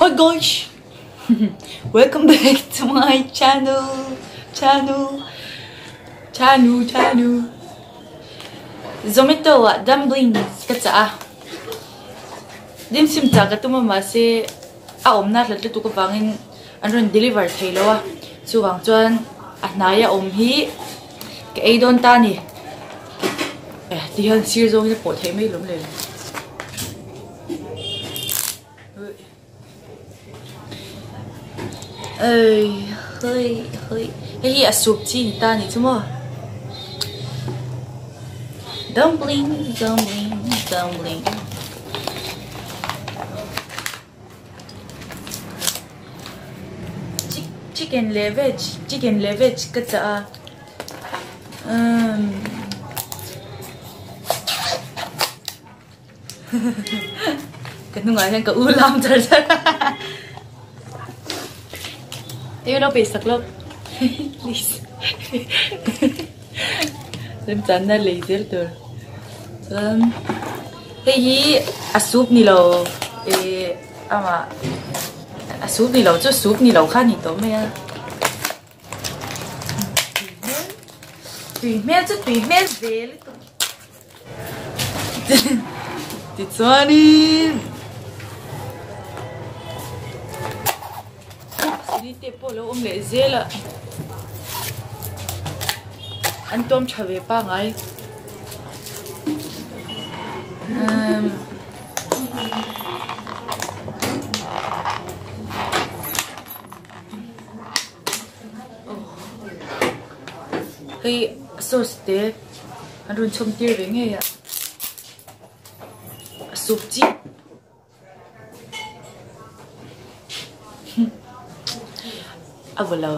Hi guys! Welcome back to my channel, channel, channel, channel. Zomato ah dumplings ka chah a, dim sim chah ka tum a mahse a awmna hlat lutuk avangin an rawn deliver thei lo a, chuvang chuan a hnaia awm hi ka ei dawn ta a ni. Tihian sir zawngin a pawh theih mai lawm le. Hei hi a soup chi ni ta a nih chu maw dumpling dumpling dumpling chicken leh veg chicken leh veg ka chah a umm. Ka hnungah hian ka u lam char char a Eng ilo peih sak lawk please Remchanna lei zel tur chuan hei hi a soup ni lo eh amah a soup ni lo chu soup ni lo kha a ni tawh mai a. Tui hmel chu tui hmel ve lutuk. Tichuanin sini te pawh lo awm leh zel a an tuam tha ve pangai umm. Hei sauce te an rawn chhawm tir ve ngei a soup chi a vaw lo.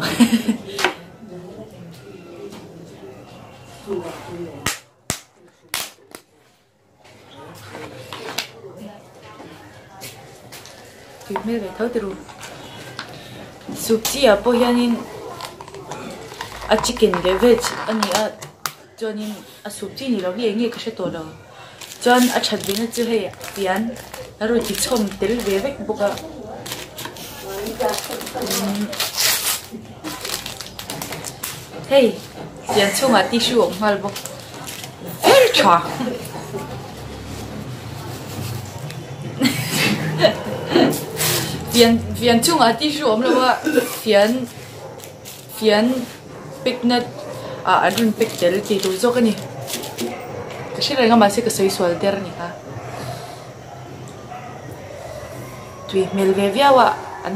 Tui hmel ve tho turu. Soup chi ah pawh hianin a chicken leh veg a ni a chuanin a soup chi ni lo hi eng nge ka hre tawh lo chuan a that ve na chu hei fian a rawn ti chhawm tel ve vek bawk a hei fian chhungah tissue a awm nghal bawk. Very tha. Fian fian chungah tissue awm lo a fian fian pack na ah an rawn pack tel tih tur zawk a ni. Ka hre reng a mahse ka sawi sual der a ni kha. Tui hmel ve viau a an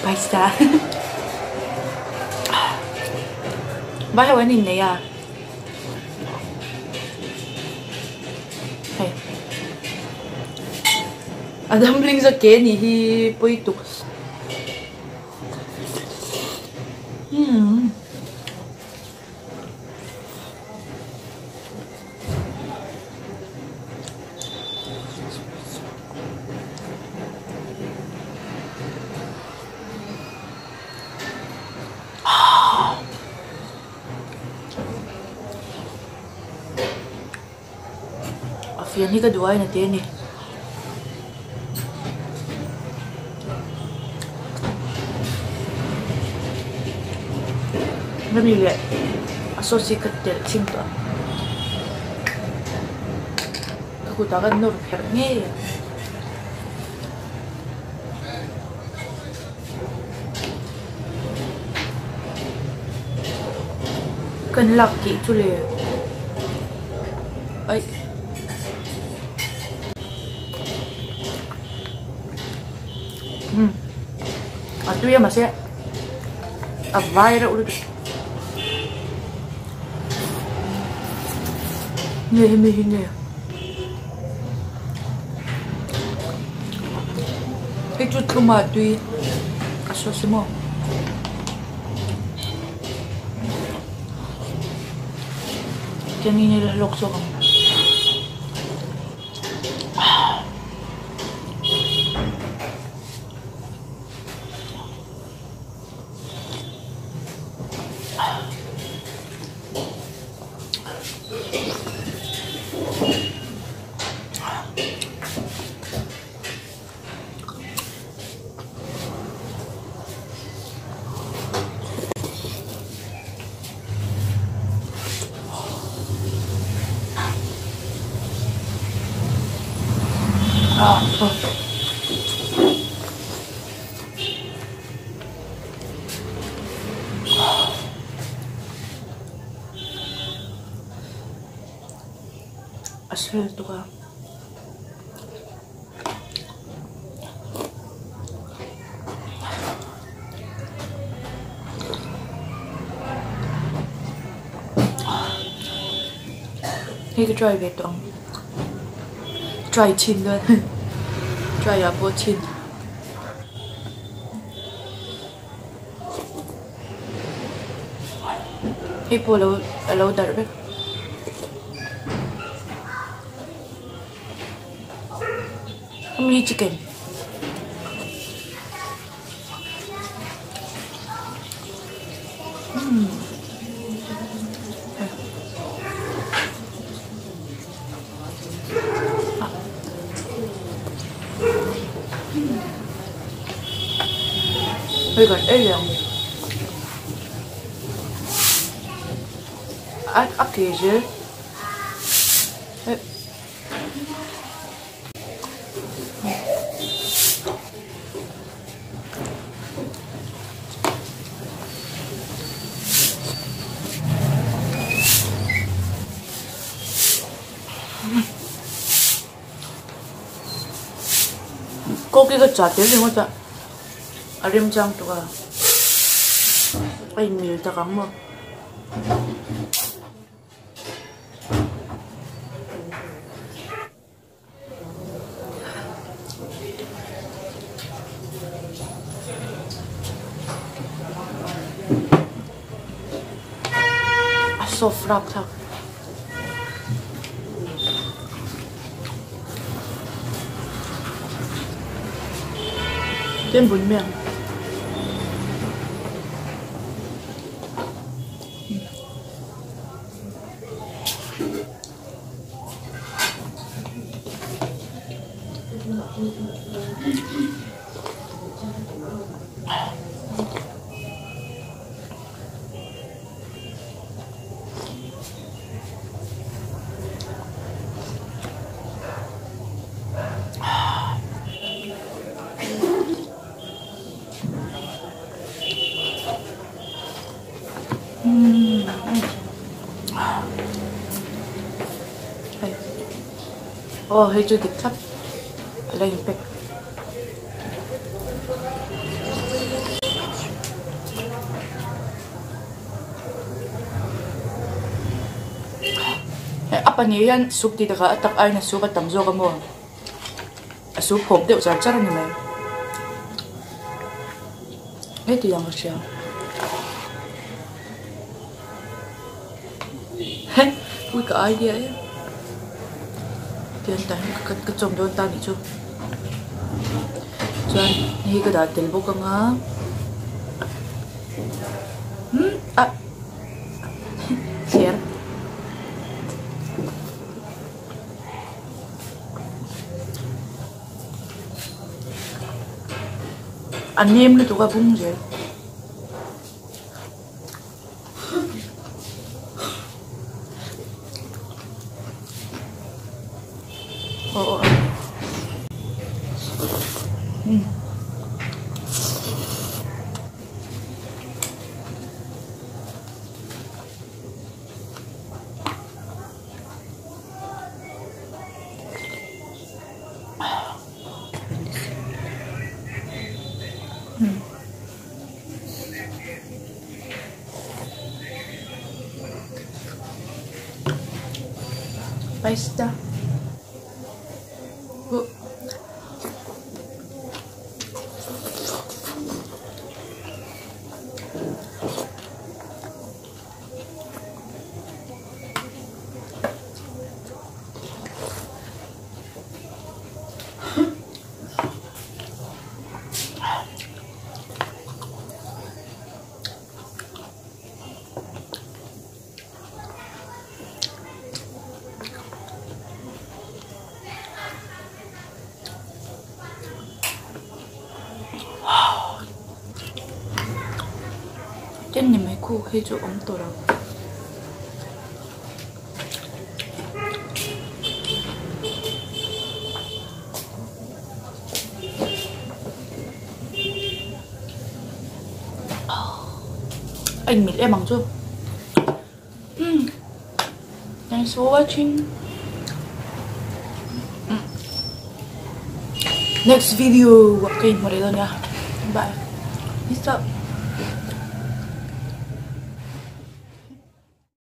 paisa vai ho an innei a hei a dumpling zawk ke anih hi pawi tuk. A fian hi ka duh ain a te a ni. Hemi leh a sauce hi ka telh chhin tawh a, ka kutah ka nawr pherh ngei a. Kan lak tih chu le aih umm a tui a mahse a vai reuh lutuk nge hemi hi nge. Hei chu thluma tui a sawi maw. Chuanin ila hlawk zawk ang. A sel tuk a. Hei ka try ve tawh ang. Try chhin dawn. Try ah pawh chhin. Hei pawh alo alo darh vek. Mini chicken. Hmm. Hei kan ei leh ang. A a ke zel. Coke hi ka chah tel ringawt a, a remchang tuk a, a inmil tak ang maw. A soft rap thlak. Tlem bun mai ang. Aw hei chu dik thlap a la in pack. A pahnih hian soup tih takah a tak aiin a soup a tam zawk a maw a soup hawp deuh char char a ni mai heti ang ka hria. Ui ka idea e tian tah hian ka ka chawm dawn ta nih chu chuan hei ka dah tel bawk anga umm ah thler a nem lutuk a bung zel. 맛있다. 어. Ten ni mai khu hei chu awm tawh lo. A inmil em ang chu. Umm thanks for watching. Next video ka inhmu rih dawn nia. Bye. Peace out.